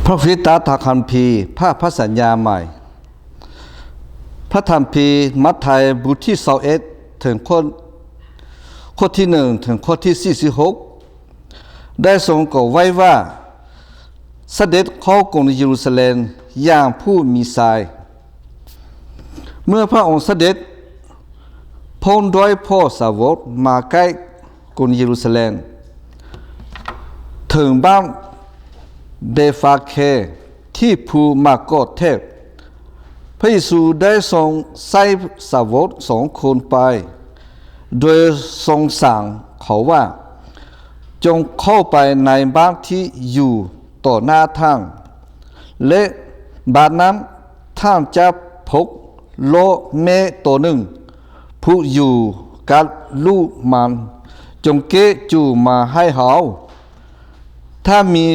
ພຣະຄຣິສຕະທຳຄຳພີ ພຣະພັນສັນຍາໃໝ່ ພຣະຄຳພີ ມັດໄທ ບົດທີຊາວເອັດ ເຖິງຂໍ້ ຂໍ້ທີໜຶ່ງ ເຖິງຂໍ້ທີສີ່ສິບຫົກ ໄດ້ຊົງກ່າວໄວ້ວ່າ ສະເດັດເຂົ້າກຸງເຢຣູຊາແລັມຢ່າງຜູ້ມີໄຊ. ເມື່ອພຣະອົງສະເດັດພ້ອມດ້ວຍພວກສາວົກມາໃກ້ກຸງເຢຣູຊາແລັມ ເຖິງບ້ານເບຟາເຄ ທີ່ພູໝາກກອກແທບ, ພຣະເຢຊູໄດ້ຊົງໃຊ້ສາວົກສອງຄົນໄປ ໂດຍຊົງສັ່ງເຂົາວ່າ, ຈົ່ງເຂົ້າໄປໃນບ້ານທີ່ຢູ່ຕໍ່ໜ້າທ່ານ ແລະ ບາດນັ້ນທ່ານຈະພົບໂລະແມ້ໂຕໜຶ່ງ ຜູກຢູ່ກັບລູກມັນ, ຈົ່ງເກັບຈູມາໃຫ້ເຮົາ. ຖ້າມີ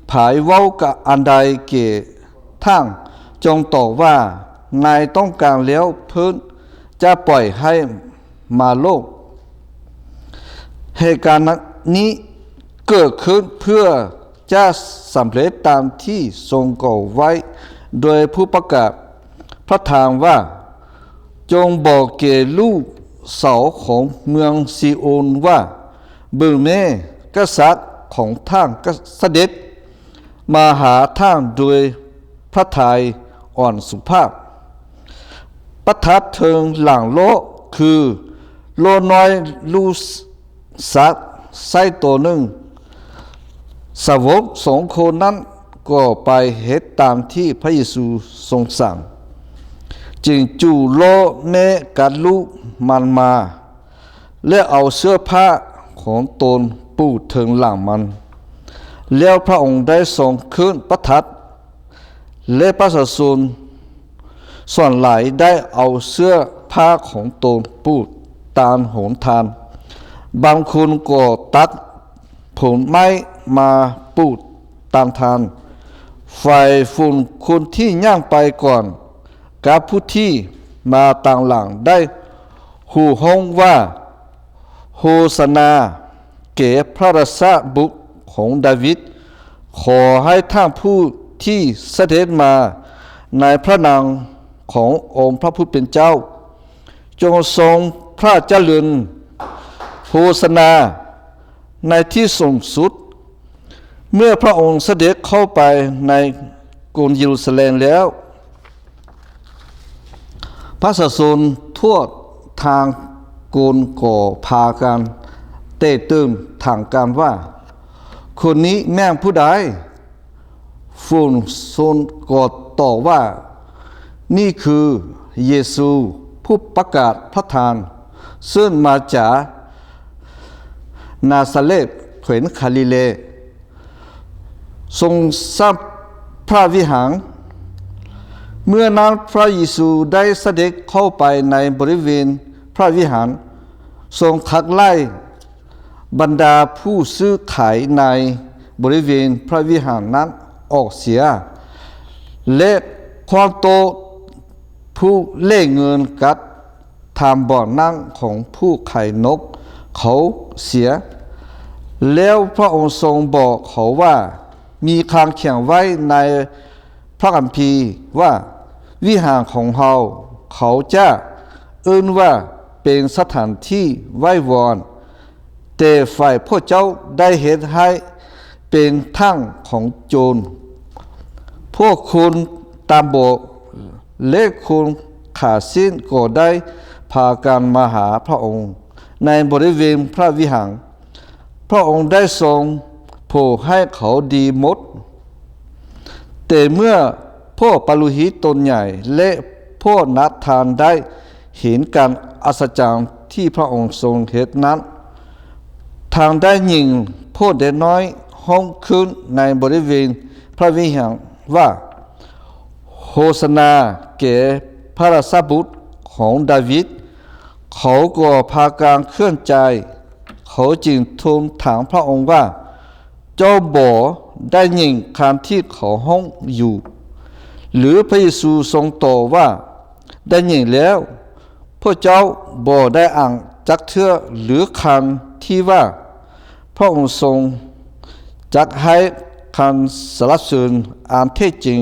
ໃຜເວົ້າອັນໃດແກ່ທ່ານ, ຈົ່ງຕອບວ່າ, ນາຍຕ້ອງການແລ້ວເພິ່ນຈະປ່ອຍໃຫ້ມາໂລດ. ເຫດການນີ້ເກີດຂຶ້ນເພື່ອຈະສຳເລັດຕາມທີ່ຊົງກ່າວໄວ້ໂດຍຜູ້ປະກາດພຣະທຳວ່າ, ຈົ່ງບອກແກ່ລູກສາວຂອງເມືອງຊີໂອນວ່າ, ເບິ່ງແມ້, ກະສັດຂອງທ່ານສະເດັດມາຫາທ່ານໂດຍພຣະໄທອ່ອນສຸພາບ. ປະທັບເທິງຫຼັງໂລະ ຄືໂລະນ້ອຍລູກສັດໄຊໂຕໜຶ່ງ. ສາວົກສອງຄົນນັ້ນກໍໄປເຮັດຕາມທີ່ພຣະເຢຊູຊົງສັ່ງ, ຈຶ່ງຈູໂລະແມ້ກັບລູກມັນມາ ແລະ ເອົາເສື້ອຜ້າຂອງຕົນປູກເທິງຫຼັງມັນ. ແລ້ວພຣະອົງໄດ້ຊົງຂຶ້ນປະທັດ ແລະ ປະຊາຊົນສ່ວນຫຼາຍໄດ້ເອົາເສື້ອຜ້າຂອງຕົນປູກຕາມຫົນທາງ. ບາງຄົນກໍຕັດຜົນໄມ້ມາປູກຕາມທາງ. ຝ່າຍຝູງຄົນທີ່ຍ່າງໄປກ່ອນກັບຜູ້ທີ່ມາຕາມຫຼັງໄດ້ໂຫ່ຮ້ອງວ່າ, ໂຮຊານາ ແກ່ພຣະລາຊະບຸດຂອງດາວິດ, ຂໍໃຫ້ທ່ານຜູ້ທີ່ສະເດັດມາໃນພຣະນາມຂອງອົງພຣະຜູ້ເປັນເຈົ້າ ຈົ່ງຊົງພຣະຈະເລີນ. ໂຮຊານາໃນທີ່ສູງສຸດ. ເມື່ອພຣະອົງສະເດັດເຂົ້າໄປໃນກຸງເຢຣູຊາແລັມແລ້ວ, ປະຊາຊົນທົ່ວທາງກຸງກໍພາກັນແຕກຕື່ນຖາມກັນວ່າ, ຄົນນີ້ແມ່ນຜູ້ໃດ? ຝູງຊົນກໍຕອບວ່າ, ນີ້ຄືເຢຊູ ຜູ້ປະກາດພຣະທຳ, ເຊິ່ງມາຈາກນາຊາເຣດ ແຂວງກາລີເລ. ຊົງສ້າງພຣະວິຫານ. ເມື່ອນັ້ນພຣະເຢຊູໄດ້ສະເດັດເຂົ້າໄປໃນບໍລິເວນພຣະວິຫານ, ຊົງຂັບໄລ່ບັນດາຜູ້ຊື້ຂາຍໃນບໍລິເວນພຣະວິຫານນັ້ນອອກເສຍ ແລະ ຄວ້າງໂຕະຜູ້ແລກເງິນກັບ ຕາມບ່ອນນັ່ງຂອງຜູ້ຂາຍນົກເຂົາເສຍ. ແລ້ວພຣະອົງຊົງບອກເຂົາວ່າ, ມີຄຳຂຽນໄວ້ໃນພຣະຄຳພີວ່າ, ວິຫານຂອງເຮົາເຂົາຈະເອີ້ນວ່າເປັນສະຖານທີ່ໄວ້ວອນ, ແຕ່ຝ່າຍພວກເຈົ້າໄດ້ເຮັດໃຫ້ເປັນຖານຂອງໂຈນ. ພວກຄົນຕາບອດ ແລະ ຄົນຂາສິ້ນກໍໄດ້ພາກັນມາຫາພຣະອົງໃນບໍລິເວນພຣະວິຫານ. ພຣະອົງໄດ້ຊົງໂຜໃຫ້ເຂົາດີໝົດ. ແຕ່ເມື່ອພວກປະໂລຫິດຕົນໃຫຍ່ ແລະ ພວກນັກທານໄດ້ເຫັນການອັດສະຈັນທີ່ພຣະອົງຊົງເຮັດນັ້ນ, ທ່ານໄດ້ຍິນພວກເດັກນ້ອຍຮ້ອງຂຶ້ນໃນບໍລິເວນພຣະວິຫານວ່າ, ໂຮຊານາແກ່ພຣະລາຊະບຸດຂອງດາວິດ. ເຂົາກໍພາກັນເຄື່ອນໃຈ, ເຂົາຈຶ່ງທູນຖາມພຣະອົງວ່າ, ເຈົ້າບໍ່ໄດ້ຍິນຄຳທີ່ເຂົາຮ້ອງຢູ່ ຫຼື? ພຣະເຢຊູຊົງຕອບວ່າ, ໄດ້ຍິນແລ້ວ. ພວກເຈົ້າບໍ່ໄດ້ອ່ານຈັກເທື່ອ ຫຼື ຄຳທີ່ວ່າ, ພຣະອົງຊົງຈັດໃຫ້ ຄຳສັນລະເສີນອັນແທ້ຈິງ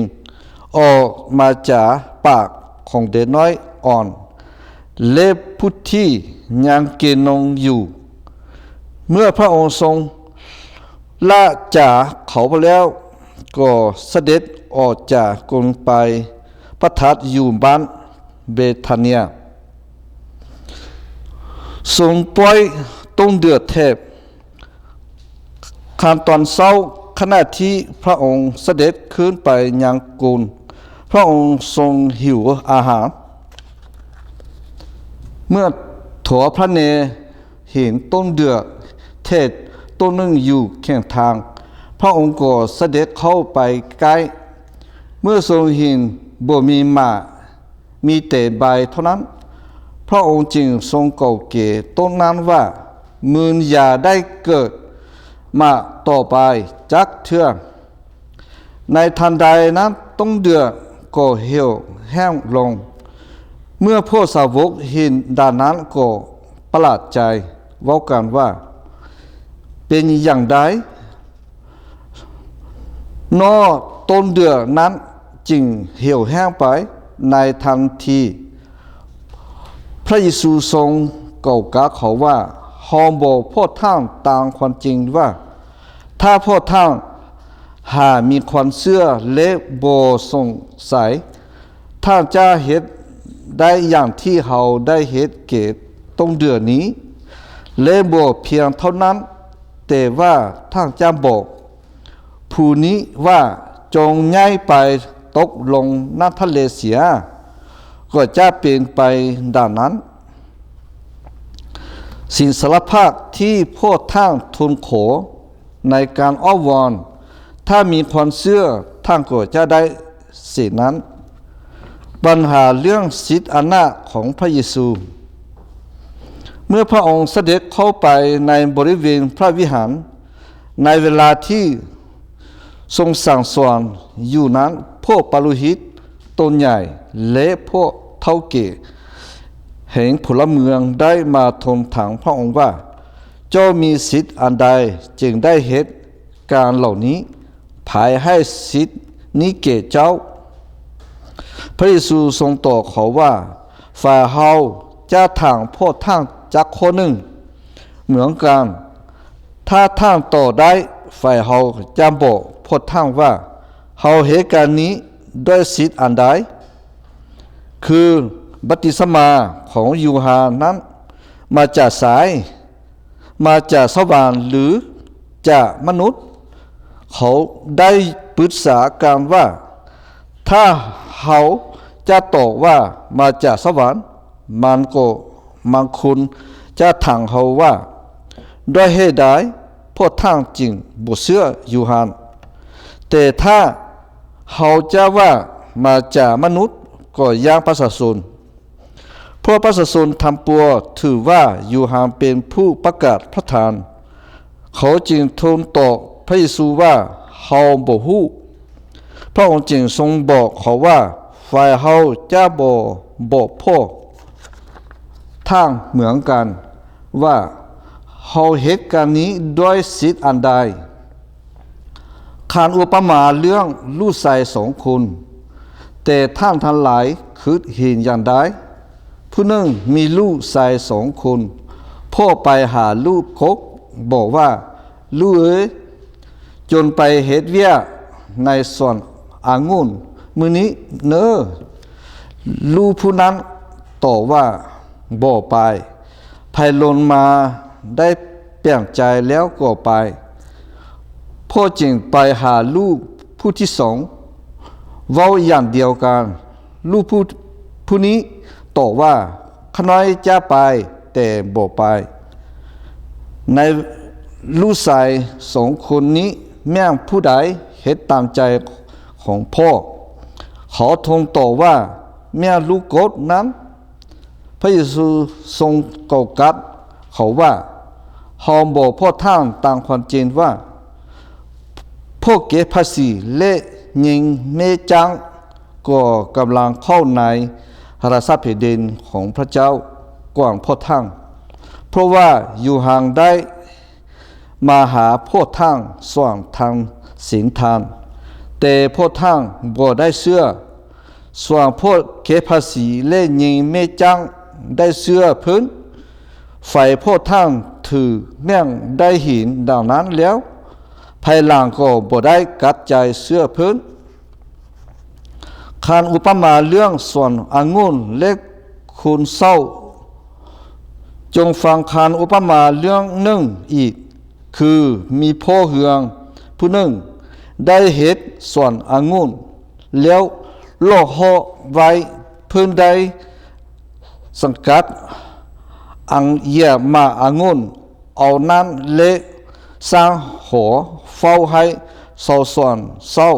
ອອກມາຈາກປາກຂອງເດັກນ້ອຍອ່ອນ ແລະ ຜູ້ທີ່ຍັງກິນນົມຢູ່. ເມື່ອພະອົງຊົງລະຈາເຂົາແລ້ວ, ກໍສະເດັດອອກຈາກກຸງໄປປະທັບຢູ່ບ້ານເບທາເນຍ, ຊົງປ່ອຍຕົ້ນເດືອແທບ ຄັນຕອນເຊົ້າ, ຂະນະທີ່ພະອົງສະເດັດຂຶ້ນໄປຍັງກຸງ, ພະອົງຊົງຫິວອາຫານ. ເມື່ອຖົວພະເນເຫັນຕົ້ນເດືອແທບຕົ້ນໜຶ່ງຢູ່ແຄມທາງ, ພະອົງກໍສະເດັດເຂົ້າໄປໃກ້. ເມື່ອຊົງເຫັນບໍ່ມີໝາກ ມີແຕ່ໃບເທົ່ານັ້ນ, ພະອົງຈຶ່ງຊົງເກົ່າແກ່ຕົ້ນນັ້ນວ່າ, ມຶງຢ່າໄດ້ເກີດໝາກຕໍ່ໄປຈັກເທື່ອ. ໃນທັນໃດນັ້ນ, ຕົ້ນເດືອກໍຫ່ຽວແຫ້ງລົງ. ເມື່ອພວກສາວົກເຫັນດັ່ງນັ້ນກໍປະຫຼາດໃຈ, ເວົ້າກັນວ່າ, ເປັນຫຍັງໃດ ນໍ ຕົ້ນເດືອນັ້ນຈຶ່ງຫ່ຽວແຫ້ງໄປໃນທັນທີ. ພະເຢຊູຊົງເວົ້າກັບເຂົາວ່າ, ເຮົາບອກພວກທ່ານຕາມຄວາມຈິງວ່າ, ຖ້າພວກທ່ານຫາກມີຄວາມເຊື່ອ ແລະ ບໍ່ສົງໄສ, ທ່ານຈະເຮັດໄດ້ຢ່າງທີ່ເຮົາໄດ້ເຮັດແກ່ຕົ້ນເດືອນີ້, ແລະ ບໍ່ພຽງເທົ່ານັ້ນ, ແຕ່ວ່າທ່ານຈະບອກ ຜູ້ນີ້ວ່າ, ຈົ່ງຍ້າຍໄປຕົກລົງນ້ຳທະເລເສຍ, ກໍຈະເປັນໄປດັ່ງນັ້ນ. ສິ່ງສາລະພັດທີ່ພວກທ່ານທູນຂໍໃນການອ້ອນວອນ, ຖ້າມີຄວາມເຊື່ອ, ທ່ານກໍຈະໄດ້ສິ່ງນັ້ນ. ບັນຫາເລື່ອງສິດອຳນາດຂອງພະເຢຊູ. ເມື່ອພະອົງສະເດັດເຂົ້າໄປໃນບໍລິເວນພະວິຫານ, ໃນເວລາທີ່ຊົງສັ່ງສອນຢູ່ນັ້ນ, ພວກປະໂລຫິດຕົນໃຫຍ່ ແລະ ພວກເຖົ້າແກ່ແຫ່ງພົນລະເມືອງໄດ້ມາທວງຖາມພະອົງວ່າ, ເຈົ້າມີສິດອັນໃດຈຶ່ງໄດ້ເຮັດການເຫຼົ່ານີ້? ໃຜໃຫ້ສິດນີ້ແກ່ເຈົ້າ? ພະເຢຊູຊົງຕອບເຂົາວ່າ, ຝ່າຍເຮົາຈະຖາມພວກທ່ານຈັກຂໍ້ໜຶ່ງເໝືອນກັນ. ຖ້າທ່ານຕອບໄດ້, ຝ່າຍເຮົາຈະບອກພວກທ່ານວ່າ, ເຮົາເຮັດການນີ້ດ້ວຍສິດອັນໃດ? ຄືບັບຕິສະມາຂອງໂຢຮານນັ້ນມາຈາກໃສ? ມາຈາກສະຫວັນ ຫຼື ຈາກມະນຸດ? ເຂົາໄດ້ປຶກສາກັນວ່າ, ຖ້າເຮົາຈະຕອບວ່າ, ມາຈາກສະຫວັນ, ມັນກໍ, ມັນຄົງຈະຖາມເຮົາວ່າ, ດ້ວຍເຫດໃດພວກທ່ານຈຶ່ງບໍ່ເຊື່ອໂຢຮານ? ແຕ່ຖ້າເຮົາຈະວ່າ, ມາຈາກມະນຸດ, ກໍຢ້ານປະຊາຊົນ ພວກປະຊາຊົນທັງປວງຖືວ່າໂຢຮານເປັນຜູ້ປະກາດພະທານ. ເຂົາຈຶ່ງທູນຕອບພະເຢຊູວ່າ, ເຮົາບໍ່ຮູ້. ພະອົງຈຶ່ງຊົງບອກເຂົາວ່າ, ຝ່າຍເຮົາຈະບໍ່ບອກພວກທ່ານເໝືອນກັນວ່າ, ເຮົາເຮັດການນີ້ດ້ວຍສິດອັນໃດ? ຄານອຸປະມາເລື່ອງລູກຊາຍສອງຄົນ. ແຕ່ທ່ານທັງຫຼາຍຄິດເຫັນຢ່າງໃດ? ຜູ້ໜຶ່ງມີລູກຊາຍສອງຄົນ. ພໍ່ໄປຫາລູກກົກ, ບອກວ່າ, ລູກເອີຍ, ຈົ່ງໄປເຮັດວຽກໃນສວນອາງຸ່ນມື້ນີ້ເນີ. ລູກຜູ້ນັ້ນຕອບວ່າ, ບໍ່ໄປ. ໃຜລົງມາໄດ້ປ່ຽນໃຈແລ້ວກໍໄປ. ພໍ່ຈຶ່ງໄປຫາລູກຜູ້ທີສອງ, ເວົ້າຢ່າງດຽວກັນ. ລູກຜູ້, ຜູ້ນີ້ຕອບວ່າ, ຂ້ານ້ອຍຈະໄປ, ແຕ່ບໍ່ໄປ. ໃນລູກຊາຍສອງຄົນນີ້, ແມ່ນຜູ້ໃດເຮັດຕາມໃຈຂອງພໍ່? ເຂົາທູນຕອບວ່າ, ແມ່ນລູກກົກນັ້ນ. ພະເຢຊູຊົງເວົ້າກັບເຂົາວ່າ, ເຮົາບອກພວກທ່ານຕາມຄວາມຈິງວ່າ, ພວກເກັບພາສີ ແລະ ຍິງແມ່ຈ້າງ ກໍກຳລັງເຂົ້າໃນລາຊາແຜ່ນດິນຂອງພະເຈົ້າກ່ອນພວກທ່ານ. ເພາະວ່າໂຢຮານໄດ້ ມາຫາພວກທ່ານ ສ່ວນທ່ານສິນທ່ານ, ແຕ່ພວກທ່ານບໍ່ໄດ້ເຊື່ອ. ສ່ວນພວກເກັບພາສີ ແລະ ຍິງແມ່ຈ້າງ ໄດ້ເຊື່ອເພິ່ນ. ຝ່າຍພວກທ່ານ ຖືແມ່ນໄດ້ເຫັນດັ່ງນັ້ນແລ້ວ, ພາຍຫຼັງກໍບໍ່ໄດ້ກັກໃຈເຊື່ອເພິ່ນ. ຄຳອຸປະມາເລື່ອງສວນອະງຸ່ນ ແລະ ຄົນເສົ້າ. ຈົ່ງຟັງຄຳອຸປະມາເລື່ອງໜຶ່ງອີກ, ຄືມີພໍ່ເຮືອນຜູ້ໜຶ່ງ ໄດ້ເຮັດສວນອະງຸ່ນ ແລ້ວລອກເຫາະໄວ້. ເພິ່ນໄດ້ສັງກັດອັນຢຽບໝາກອະງຸ່ນເອົານັ້ນ ແລະ ສ້າງຫໍເຝົ້າໃຫ້ຊາວສວນເຊົ່າ,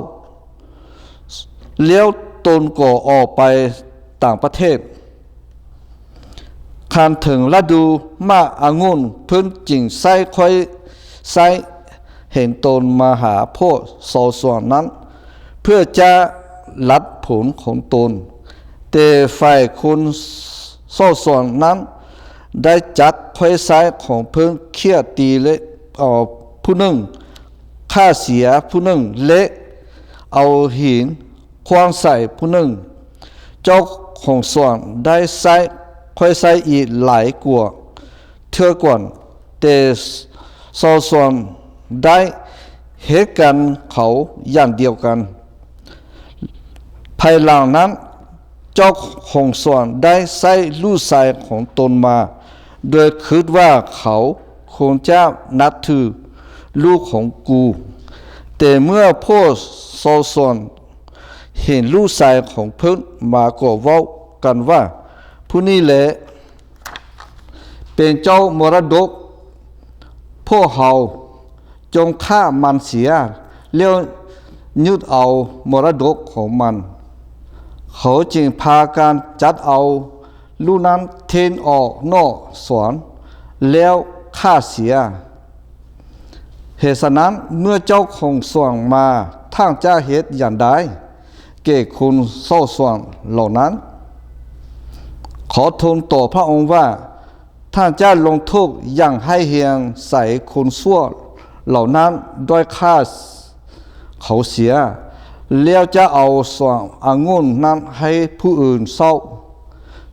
ແລ້ວຕົນກໍອອກໄປຕ່າງປະເທດ. ຄັນເຖິງລະດູໝາກອະງຸ່ນ, ເພິ່ນຈຶ່ງໃຊ້ຂ້ອຍໄຊເຫັນຕົນມາຫາພວກຊາວສວນນັ້ນ ເພື່ອຈະລັດຜົນຂອງຕົນ. ແຕ່ຝ່າຍຄົນຊາວສວນນັ້ນ ໄດ້ຈັບຂ້ອຍໄຊຂອງເພິ່ນ ຂ້ຽນຕີ ແລະ ເອົາຜູ້ໜຶ່ງ, ຂ້າເສຍຜູ້ໜຶ່ງ ແລະ ເອົາຫີນຂວ້າງໃສ່ຜູ້ໜຶ່ງ. ເຈົ້າຂອງສວນໄດ້ໃຊ້ຂ້ອຍໄຊອີກຫຼາຍກວ່າເທື່ອກ່ອນ, ແຕ່ຊາວສວນໄດ້ເຮັດກັນເຂົາຢ່າງດຽວກັນ. ພາຍຫຼັງນັ້ນ, ເຈົ້າຂອງສວນໄດ້ໃຊ້ລູກຊາຍຂອງຕົນມາ, ໂດຍຄິດວ່າເຂົາຄົງຈະນັບຖືລູກຂອງກູ. ແຕ່ເມື່ອພວກຊາວສວນເຫັນລູກຊາຍຂອງເພິ່ນມາ, ກໍເວົ້າກັນວ່າ, ຜູ້ນີ້ແຫຼະ ເປັນເຈົ້າມໍລະດົກພວກເຮົາ, ຈົ່ງຂ້າມັນເສຍ ແລ້ວຍຶດເອົາມໍລະດົກຂອງມັນ. ເຂົາຈຶ່ງພາກັນຈັບເອົາລູກນັ້ນເຄັນອອກນອກສວນ ແລ້ວຂ້າເສຍ. ເຫດສະນັ້ນ, ເມື່ອເຈົ້າຂອງສວນມາ, ທ່ານຈະເຮັດຢ່າງໃດແກ່ຄົນເສົ້າສວນເຫຼົ່ານັ້ນ? ຂໍທູນຕໍ່ພະອົງວ່າ, ທ່ານຈະລົງໂທດຢ່າງຮ້າຍແຮງໃສ່ຄົນຊົ່ວເຫຼົ່ານັ້ນດ້ວຍຂ້າເຂົາເສຍ, ແລ້ວຈະເອົາສວນອະງຸ່ນນັ້ນໃຫ້ຜູ້ອື່ນເຊົ່າ,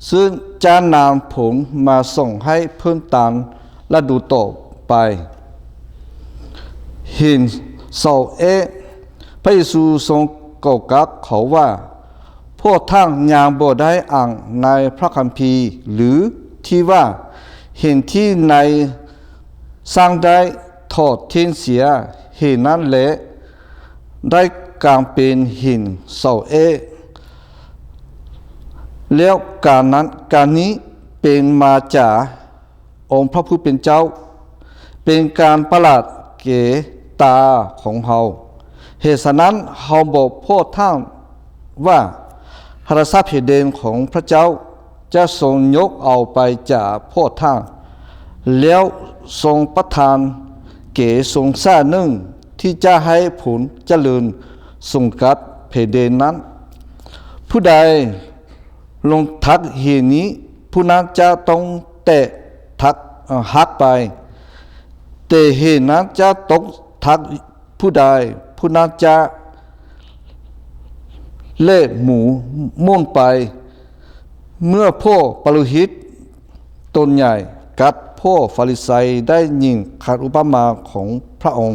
ຊຶ່ງຈະນຳຜົນມາສົ່ງໃຫ້ເພິ່ນຕາມລະດູຕໍ່ໄປ. ເຫັນເສົາແອກ, ພະເຢຊູຊົງເວົ້າກັບເຂົາວ່າ, ພວກທ່ານຍັງບໍ່ໄດ້ອ່ານໃນພະຄຳພີຫຼື ທີ່ວ່າ, ເຫັນທີ່ໃນຊ່າງໄດ້ຖອດທິ້ງເສຍ, ເຫັນນັ້ນແຫຼະ ໄດ້ກາງເປັນຫີນເສົາແອກ, ແລ້ວການນັ້ນການນີ້ເປັນມາຈາກ ອົງພະຜູ້ເປັນເຈົ້າ, ເປັນການປະຫຼາດແກ່ຕາຂອງເຮົາ. ເຫດສະນັ້ນເຮົາບອກພວກທ່ານວ່າ, ພະລາຊາແຜ່ນດິນຂອງພະເຈົ້າຈະຊົງຍົກເອົາໄປຈາກພວກທ່ານ, ແລ້ວຊົງປະທານເກສົງຊາດໜຶ່ງທີ່ຈະໃຫ້ຜົນຈະເລີນສົມກັບແຜ່ນດິນນັ້ນ. ຜູ້ໃດ ລົງທັກຫີນນີ້, ຜູ້ນັ້ນຈະຕ້ອງແຕກທັກ, ເອີ່, ຫັກໄປ, ແຕ່ຫີນນັ້ນຈະຕົກທັກຜູ້ໃດ, ຜູ້ນັ້ນຈະເລະໝູໝຸ່ນໄປ. ເມື່ອພວກປະໂລຫິດຕົນໃຫຍ່ກັບພວກຟາຣິໄຊໄດ້ຍິນຄຳອຸປະມາຂອງພະອົງ,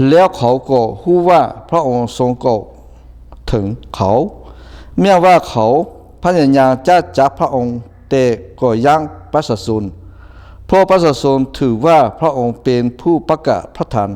ແລ້ວເຂົາກໍຮູ້ວ່າພະອົງຊົງເວົ້າເຖິງເຂົາ. ແມ້ວ່າເຂົາພະຍາຍາມຈະຈັບພະອົງ, ແຕ່ກໍຢ້ານປະຊາຊົນ, ເພາະປະຊາຊົນຖືວ່າພະອົງເປັນຜູ້ປະກາດພະທຳ.